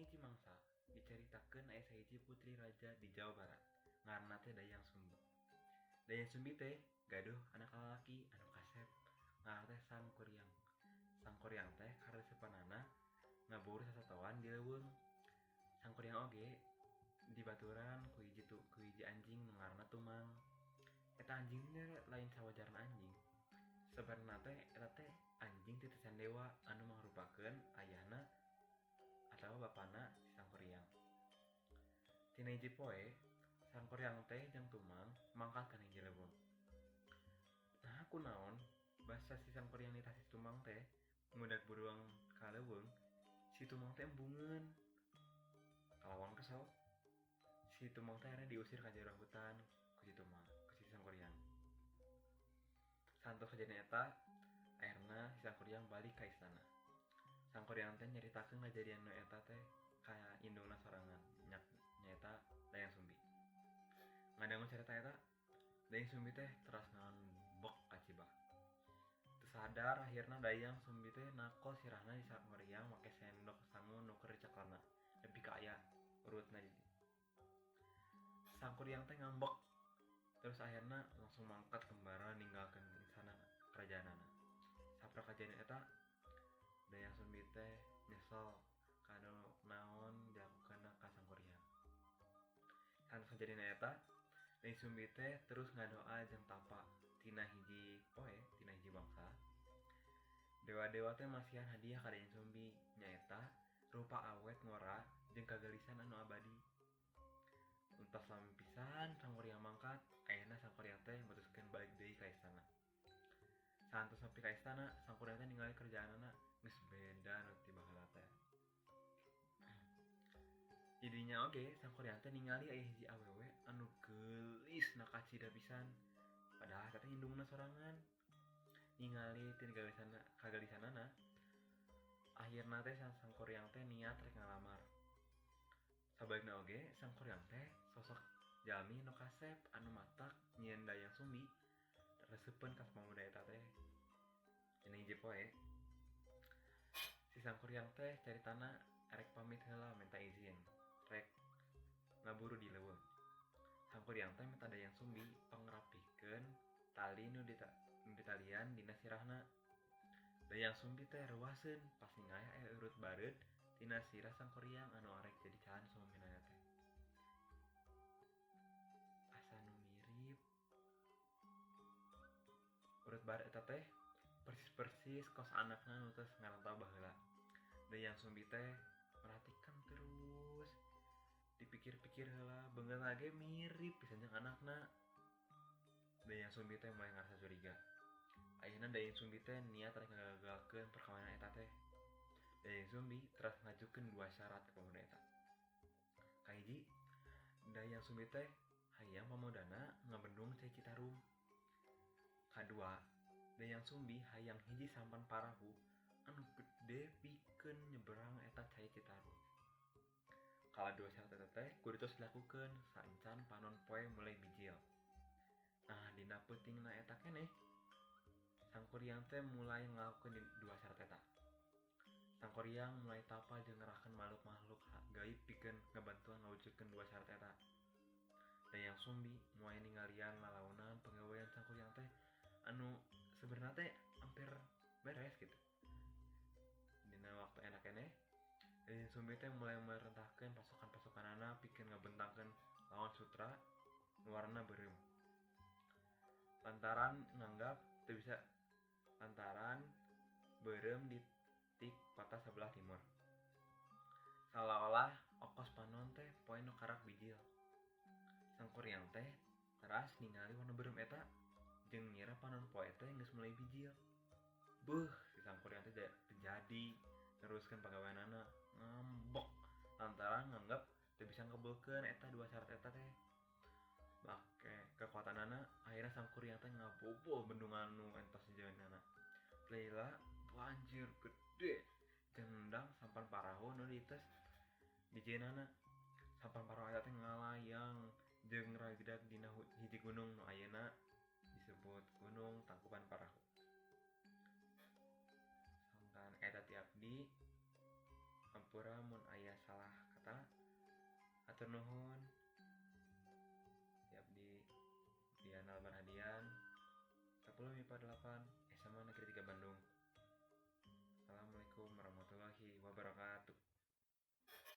hiji mangsa dicaritakeun aya sahiji putri raja di Jawa Barat ngaranna teh Dayang Sumbi. Dayang Sumbi teh gaduh anak lalaki anu kasep ngaranna teh Sangkuriang. Sangkuriang teh karesepanana ngaburu sasatoan di leuweung. Sangkuriang oge dibaturan ku hiji tu ku hiji anjing nu ngaranna Tumang. Eta anjing teh lain sawajarna anjing. Sabenerna teh eta teh anjing titisan dewa anu mangrupakeun ayahna atawa bapana si Sangkuriang. Tina hiji poe, Sangkuriang teh jeung Tumang mangkat kana hiji leuweung. Naha kunaon basa si Sangkuriang nitah si Tumang teh ngudag buruang ka leuweung, si Tumang teh embungeun. Kalawan kesel, si Tumang teh akhirnya diusir ka jero hutan ku si Tumang, ku si Sangkuriang. Saentos kajadian eta, akhirna si Sangkuriang balik ka istana. Sangkuriang teh nyaritakeun kajadian nu eta teh ka indungna sorangan, nyaeta Dayang Sumbi. Ngadangu carita eta, Dayang Sumbi teh teras ngambek kacibah. Teu sadar akhirna Dayang Sumbi teh nakol sirahna di Sangkuriang make sendok sangu nu keur dicekelna nepi ka aya urutna di Sangkuriang teh ngambek terus akhirna langsung mangkat kembara ninggalkeun istana kerajaanana. Saprak kajadian eta, Dayang Sumbi teh nyesel kana naon dilakukeunna ka Sangkuriang. Saentos kajadian eta, Dayang Sumbi teh terus ngadoa jeung tapa tina hiji poe, tina hiji bangsa. Dewa-dewa teh masihan hadiah ka Dayang Sumbi, nyaeta rupa awet ngora jeung kageulisan anu abadi. Entos lami pisan Sangkuriang mangkat, ayeuna Sangkuriang teh mutuskeun balik deui ka istana. Saentos nepi ka istana, Sangkuriang teh ningali kerajaanana geus beda nu ti baheula teh. Didinya oge Sangkuriang teh ningali aya hiji awewe anu geulis na kacida pisan. Padahal eta teh indungna sorangan. Ningali ti kageulisanana, akhirna teh Sangkuriang teh niat rek ngalamar. Sabalikna oge Sangkuriang teh sosok jalmi nu kasep anu matak nyieun Dayang Sumbi resepeun ka pamuda eta teh. Dina hiji poe, si Sangkuriang teh caritana erek pamit heula minta izin rek ngaburu di leuweung. Sangkuriang teh minta Dayang Sumbi pangrapihkeun tali nu ditalian dina sirahna. Dayang Sumbi teh reuaseun pas ningali aya urut bareud tina sirah Sangkuriang anu arek jadi calon suamina teh. Asa nu mirip. Urut bareud eta teh persis-persis kos anakna nu tos ngarantau baheula. Dayang Sumbi teh merhatikan terus, dipikir-pikir heula, beungeutna ge mirip pisan jeung anakna. Dayang Sumbi teh mulai ngarasa curiga. Ayeuna Dayang Sumbi teh niat rek ngagagalkeun perkawinan eta teh. Dayang Sumbi teras ngajukeun dua syarat ka pamuda eta. Kahiji, Dayang Sumbi teh hayang pamudana ngabendung cai Citarum. Kadua, Dayang Sumbi hayang hiji sampan parahu anu gede pikeun nyeberang eta cai Citarum. Kala dua syarat eta teh kudu tos dilakukeun saencan panon poe mulai bijil. Nah, dina peutingna eta keneh, Sangkuriang teh mulai ngalakukeun dua syarat eta. Sangkuriang mulai tapa jeung ngerahkeun makhluk-makhluk gaib pikeun ngabantuan ngawujudkeun dua syarat eta. Dayang Sumbi mulai ningalian lalaunan pagawean Sangkuriang teh anu sebenarnya teh hampir beres gitu. Dina waktu enak keneh, Dayang Sumbi teh mulai merentahkeun pasukan-pasukanana pikeun ngabentangkeun lawan sutra nu warna beureum. Lantaran nganggap teu bisa lantaran beureum di tik kota sebelah timur. Seolah-olah okos panon teh poe nu karak bijil. Sangkuriang teh teras ningali warna beureum eta jeung ngira panon poe teh geus mulai bijil. Beuh, si Sangkuriang teh teu jadi neruskeun pagaweanana, ngambek lantaran nganggap teu bisa ngabulkeun eta dua syarat eta teh. Make kekuatanana, akhirna Sangkuriang teh ngabobol bendungan nu entos dijieunana. Lila banjir gede jeung nendang sampan parahu nu dites dijieunana. Sampan parahu eta teh ngalayang jeung ragdag dina hiji gunung nu ayeuna disebut Gunung Tangkuban Parahu. Sangkan eta ti abdi. Hampura mun aya salah kata. Hatur nuhun. Ti abdi Diana Albarhadian, 10 MIPA 8 SMA Negeri 3 Bandung. Assalamualaikum warahmatullahi wabarakatuh.